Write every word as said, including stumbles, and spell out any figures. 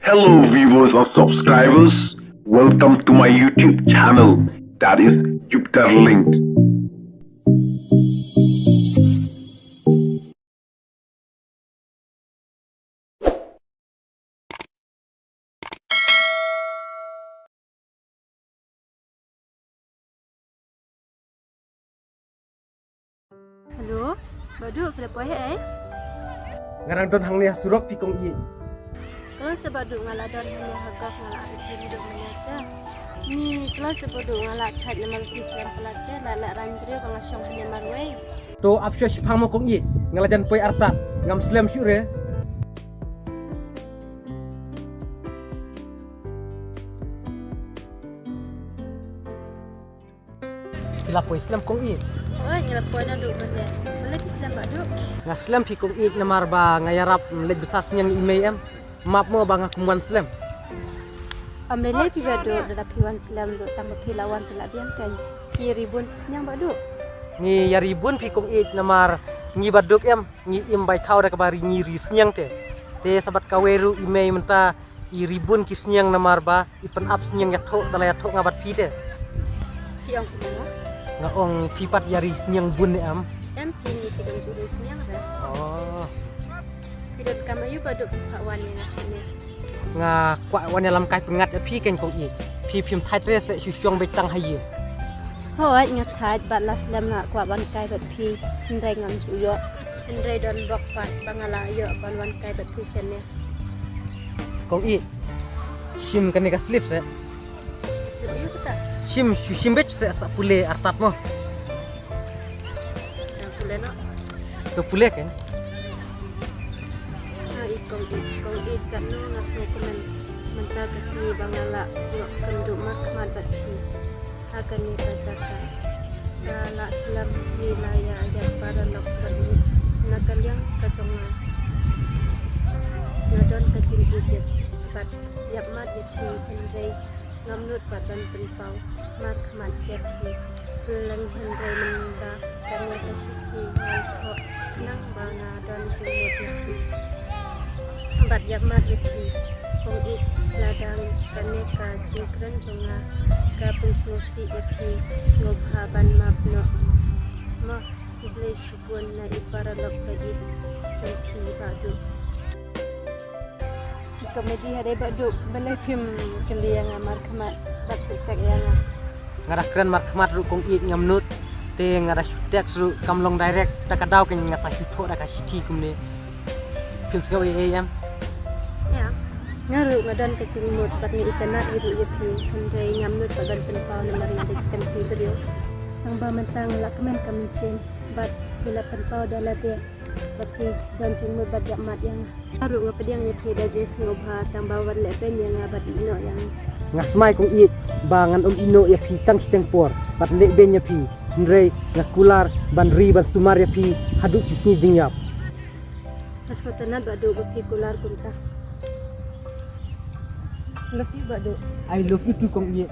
Hello viewers and subscribers, welcome to my YouTube channel, that is Jupiter Linked. Hello, Bah Duh, phi la poi hei? Nga dang don hangne ha surok phi kong ïeit. Ka long seh Bah Duh, nga la don hangne ha gok, nga la rit rit mynne te. Ni ka long seh Bah Duh, nga la thait namar phi slem palat te, la la rang briew ba nga shong hangne marwei. To ap shuwa shiphang mo kong ïeit, nga la jan poi artat, ngam slem shuh re. Phi la poi slem kong ïeit? Oi, nga la poi naduh mynne. Balei phi slem Bah Duh? Nga slem phi kong ïeit namar ba nga ïarap leit bsa sniang ïa i mei em. Map mo ba nga kum wan slem. Am lei lei phi Bah Duh, da phi wan slem ruh tang ba phi la wan phi la biang kan. Phi ïa ri bun sniang Bah Duh? Ngi ïa ri bun phi kong ïeit namar ngi Bah Duh em, ngi im bai thaw da kaba ri ngi ri sniang te. Te sa bad kawei ruh i mei mynta i ri bun ki sniang namar ba i pynap sniang ïathuh da la ïathuh nga bad phi te. Phi ong kumno? Nga ong phi pat ïa ri sniang bun ne em? Em phi, ngi te kam ju ri sniang re. Oh. Phi donkam aïu Bah Duh phi phah wan ïa nga shane? Nga kwah wan ïalam kai pyngngad ïa phi keiñ kong ïeit. Phi phim thait re seh shu shong beit tang ha ïing. Hooid nga thait bad la slem nga kwah ban kai bad phi. Hynrei ngam ju ïoh. Hynrei don bok pat ba nga la ïoh ban wan kai bad phi shane. Kong ïeit, shim kane ka slip seh. Slip aïu kata? Shim, shu shim beit seh sa pule artat mo. Ka pule noh. Ka pule kan? Ha i kong ïeit, kong ïeit katno nga sngewkmen mynta ka sngi ba nga la ïoh kynduh markhmat bad phi. Ha kane ka jaka. Nga la slem ngi la ïa ïa paralok bad ngi. Na ka liang ka jong nga, nga don ka jingïeit bad ïapmat ïa phi hynrei ngam nud pat ban pynpaw markhmat ïa phi. Kylleng hynrei mynba kane ka shithi ngan thoh khnang ba nga don jingmut ïa phi bad ïapmat ïa phi. Kong ïeit, lada kane ka jingkren jong nga ka pynsngewsih ïa phi, sngewbha ban map noh. Mo, khublei shibun na i paralok ba ïeit jong phi Bah Duh. Ki komedi ha dei Bah Duh, balei phim kylli ïa nga markhmat bad shu text ïa nga? Nga da kren markhmat ruh kong ïeit ngam nud. Te nga da shu text ruh kam long direct, da ka daw keiñ nga sa shu thoh da ka shithi kumne. Phim sngew ei ei em? Ïa. Nga ruh nga don ka jingmut bad nga itynnad ruh ïa phi, hynrei ngam nud bad ban pynpaw namar nga dei ka kynthei briew. Tang ba mynta nga la kmen ka mynsiem bad phi la pynpaw da lade. Ba phi don jingmut bad ïapmat ïa nga. Nga ruh nga pdiang ïa phi da jingsngewbha tang ba wat lehbeiñ ïa nga bad ïehnoh ïa nga. Nga smai kong ïeit ba ngan ym ïehnoh ïa phi tang shiteng por bad lehbeiñ ïa phi. Hynrei nga kular ban ri ban sumar ïa phi haduh ki sngi jingïap. Nga sngewtynnat Bah Duh ba phi kular kumta. Love you Bah Duh. I love you too kong ïeit.